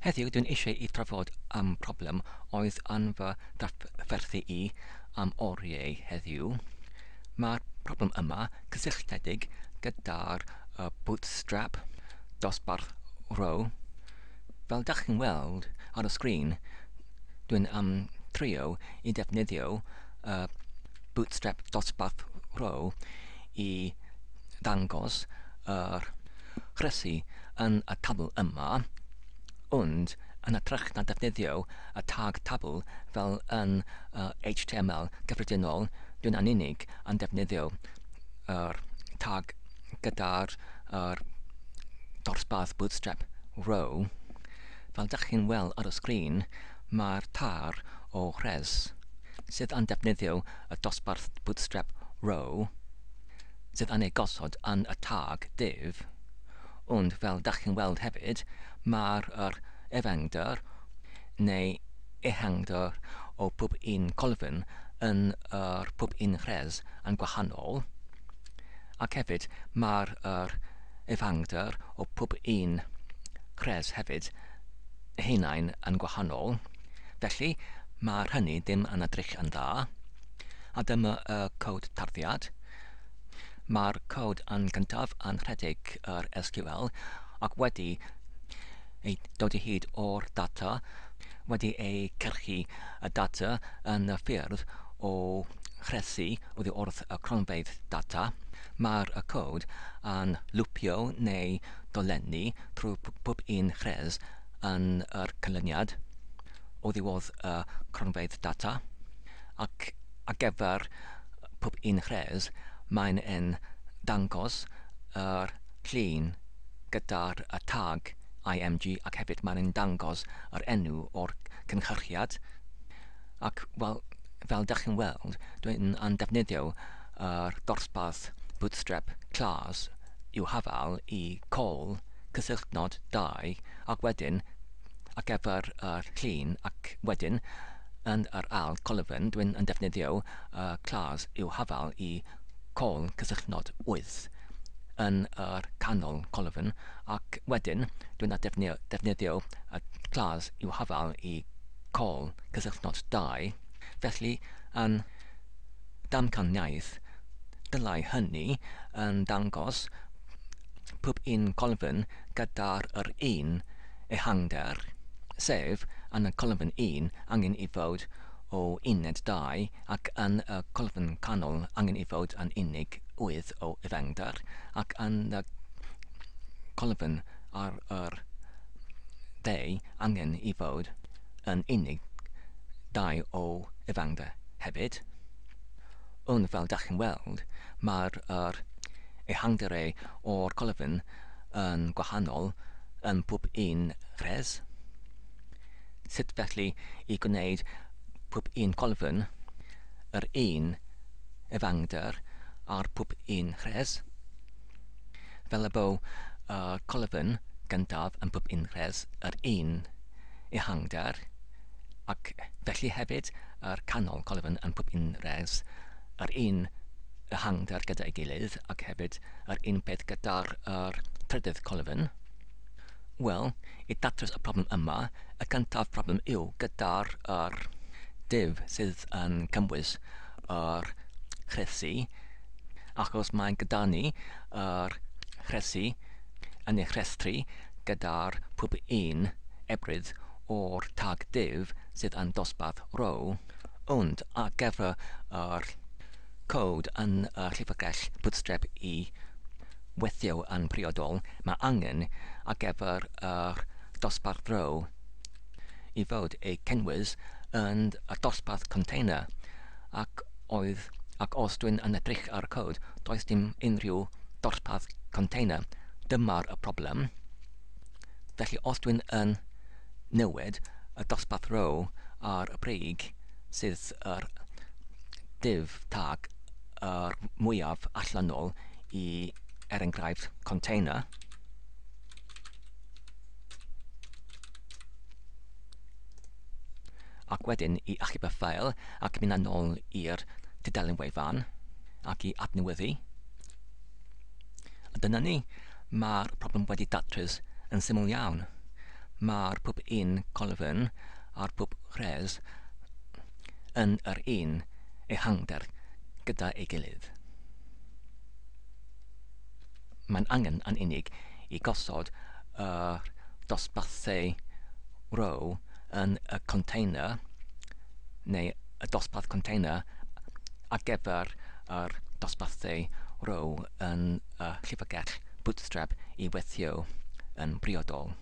Heddiw dwi'n eisiau i trafod am problem oedd yn fy drafferthu i am oriau heddiw. Mae'r problem yma cysylltiedig gyda'r Bootstrap dosbarth row. Fel dach chi'n weld ar y sgrin, dwi'n am trio i defnyddio y Bootstrap dosbarth row i ddangos yr rhesi yn y tabl yma, ond yn hytrach na defnyddio y tag tabl fel yn y HTML cyffredinol, dwi'n yn unig yn defnyddio yr tag gyda'r yr dosbarth Bootstrap row. Fel dych chi'n weld ar y sgrin, mae'r tar o rhes sydd yn defnyddio y dosbarth Bootstrap row sydd yn ei gosod yn y tag div, ond fel dach chi'n weld hefyd, mae'r yr efangder neu ehangder o pob un colofn yn yr pob un rhes yn gwahanol, ac hefyd mae'r yr efangder o pob un rhes hefyd hunain yn gwahanol, felly mae'r hynny ddim yn edrych yn dda. A dyma y cod tarddiad. Mae'r cod yn gyntaf yn rhedeg yr SQL ac wedi ei dod i hyd o'r data, wedi ei cyrchu y data yn y ffyrdd o rhesi oddi wrth y cronfeydd data. Mae'r y cod yn lwpio neu dolenni trwy pob un rhes yn yr canlyniad oddi wrth y cronfeydd data, ac ar gyfer pob un rhes mae'n yn dangos yr llun gyda'r y tag IMG ac hefyd mae'n yn dangos yr enw o'r cynhyrchiad. Ac wel, fel dych chi'n weld, dwi'n yn defnyddio yr dosbarth Bootstrap class i'w hafal i col cysylltnod 2 ac wedyn ar gyfer yr llun, ac wedyn yn yr ail colofn dwi'n yn defnyddio y class i'w hafal i col cysylltnod 8 yn yr canol colofn, ac wedyn dwi'n defnyddio, defnyddio y class i'w hafal i col cysylltnod 2. Felly, yn damcaniaeth, dylai hynny yn dangos pob un colofn gyda'r yr un ehangder, sef yn y colofn 1 angen i fod o uned 2 ac yn y colofn canol angen i fod yn unig 8 o efangder, ac yn y colofn ar yr dde angen i fod yn unig 2 o efangder hefyd. Ond fel dach chi'n weld, mae'r yr ehangderau o'r colofn yn gwahanol yn pob un rhes. Sut felly i gwneud pob un colofn yr un efangder ar pob un rhes? Fel y bo y colofn gyntaf yn pob un rhes yr un ehangder, ac felly hefyd yr canol colofn yn pob un rhes yr un ehangder gyda'i gilydd, ac hefyd yr un peth gyda'r yr trydydd colofn. Wel, i datrys y problem yma, y cyntaf problem yw gyda'r yr div sydd yn cymwys yr rhesi, achos mae gyda ni yr rhesi yn ei rhestru gyda'r pob un ebrydd o'r tag div sydd yn dosbarth row, ond ar gyfer yr cod yn y llyfrgell Bootstrap i weithio yn priodol, mae angen ar gyfer yr dosbarth row i fod ei cynnwys yn y dosbarth container, ac oedd ac os dwi'n yn edrych ar y cod, does dim unrhyw dosbarth container. Dyma'r y problem. Felly os dwi'n yn newid y dosbarth row ar y brig sydd yr div tag yr mwyaf allanol i, er enghraifft, container, ac wedyn i achub y ffael ac mynd yn ôl i'r tudalen wefan ac i adnewyddu. A dyna ni, mae'r problem wedi datrys yn syml iawn. Mae'r pob un colofn a'r pob rhes yn yr un ehangder gyda ei gilydd. Mae'n angen yn unig i gosod yr dosbarthau row yn y container neu y dosbarth container ar gyfer yr dosbarthau row yn y llyfrgell Bootstrap i weithio yn briodol.